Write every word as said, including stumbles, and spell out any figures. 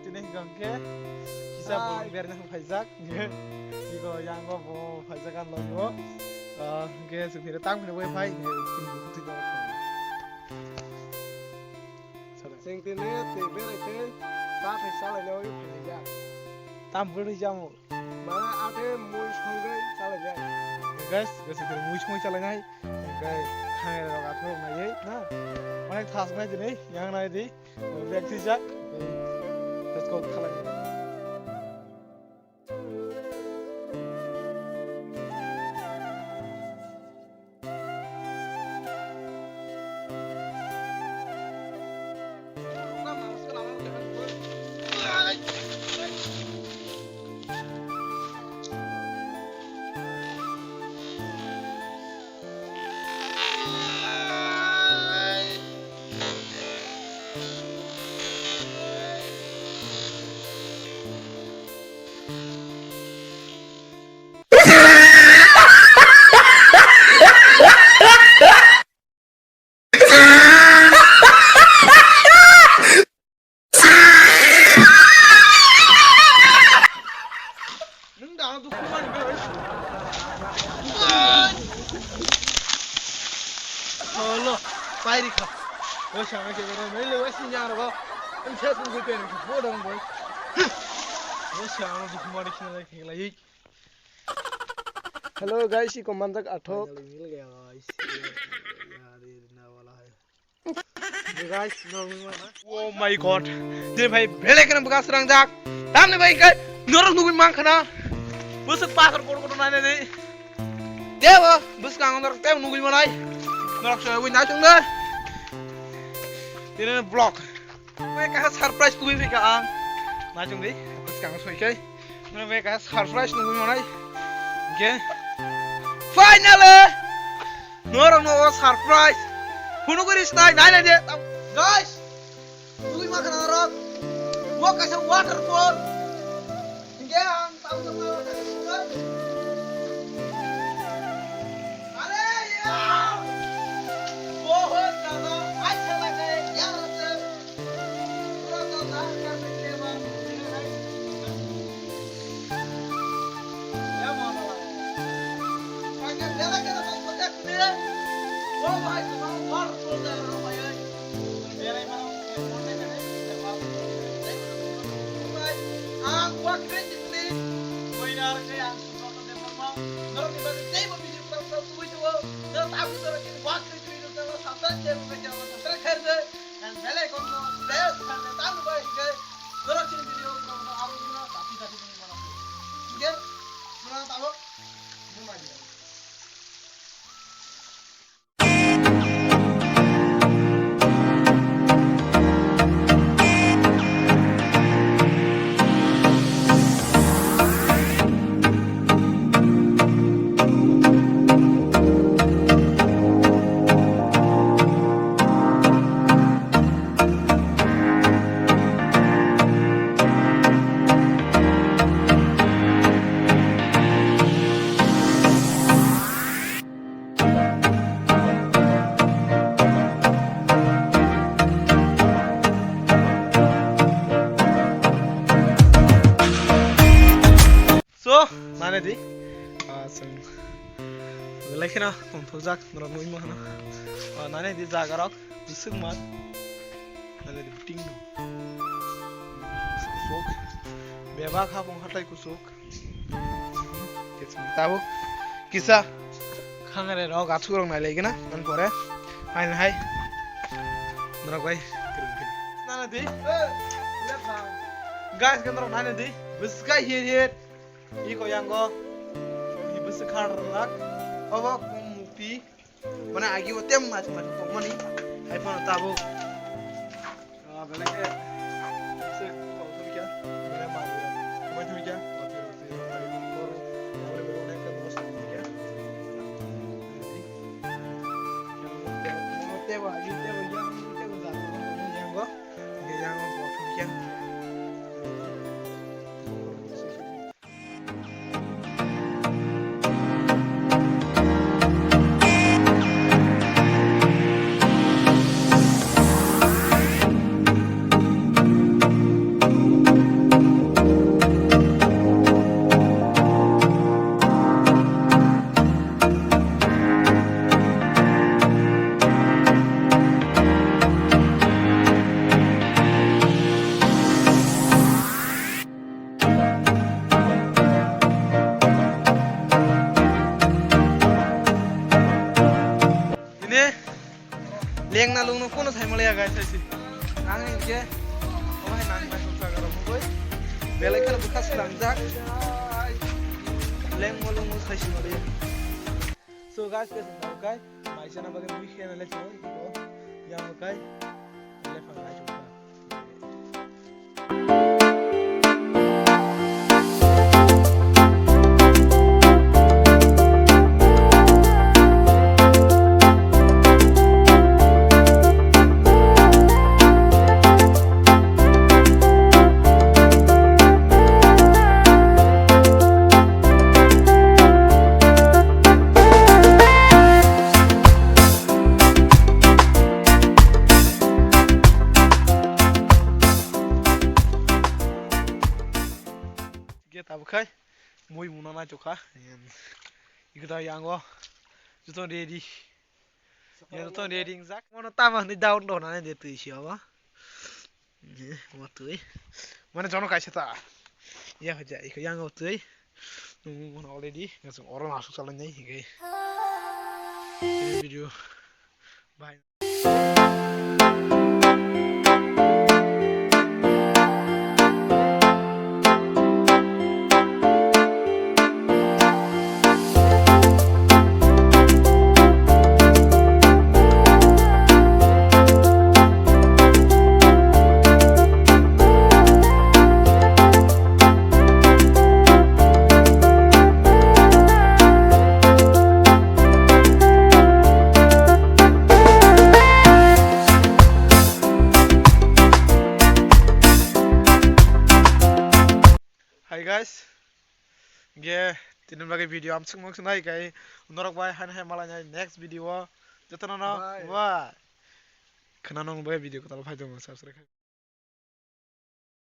Tini hwnkhe kisa borok berna phaijak. Iko yango bo phaijak ang logo. Ah, hwnkhe chwng phire tang phire bai phai. Chwng tini tei berai tei ta phai salai nai phaijak. Tam bwrwi jamo. Mane ate mui songwi chalainai. Guys, guys, mui songwi chalainai. Hwnkhe khangai rok athorok naiwi na. Onek thas nai tini, yang nai di. Bag twijak. Let's go, khalai. Nwng da ano dukhu mani bai. Solo, pairi kha. O sama ke bera mele wasi nyang ro. Ang chat nungui pen ki bodo boy. O sama dukhu mani khna lai khla yi. Hello guys, iko manjak athok. Finally mil gaya guys. Yaar, ye rina wala hai. Guys, norok nugui mano. Oh my God. Tini bhai belai kheno bwkha srangjak. Tamni bai khe norok nugui mankha na. Bwswk pathor kotor kotor nainani. Tebo bwskango norok tebo nugui manai. Norok soyagwi naisong de. Tini vlog. Bai kaisa surprise tubui phika ang. Naisong de. Bwskango soikai. Norok bai kaisa surprise nugui manai. Ge. Finally! Norokno o surprise phunugwi ri sinai, nai nai de. Guys, twi ma khna norok. Bo kaisa waterfall. Hinkhe ang tamo tamo waterfall. Are ya! Bahut zyada acha laga yaar. And bell icon no press khaide tamni bai hwnkhe norok chini video no aro no dati dati ni mano. Hwnkhe mano tamo bumai. So, nane di, ah, chwng belai kheno tongthokjak, norok nugwi mankha na. Ah, nane di jaga rok, bwswk man. Nane di, biting no. Kusuk. Bebak habung hatai kusuk. Tabuk kisa khangare rok athuk rok nai lai gana, man pore. Hain hai. Norok bai. Nane di. Guys, kan norok nane di. Bwswk hit hit. Iko yango, ni bwswk kha rwlak, obo kung mukti, mane agi o tem mach mach tongmani, hai phano tabuk. Ah, belai khe, se kok thumikha, belai ma, ma thumikha, ma thumikha, ma thumikha, ma thumikha, ma thumikha. Tebo, agi tebo, yang, tebo, jat, yango, yango, bo thumikha. Kono sai malaya guys, sai si. Ang hinkhe omo hai nang bai song saga rok mugoi. Belai kheno bwkha swnamjak. Lengmo lengmo sai si malaya. So guys, guys, okay. Mai sana bagwi mui khena le chong. Yang okay. Belai phang lai chong. Ge tabuk khai mui muna nai chokha. Iko da yango joto ready. Joto ready jak. Mono tama ni down down ane de tui si aba. Ye, mo tui. Mane jono kaisa ta. Ya haja iko yango tui. Mono already ngasung oro nasuk salai nai hige. Video. Bye. Hi guys, ge tini bagwi video amsuk mung sunai kai norok bai han hai malai nai next video o jotono no bye. Bye. Khana nong bai video kwtal phai tongo subscribe.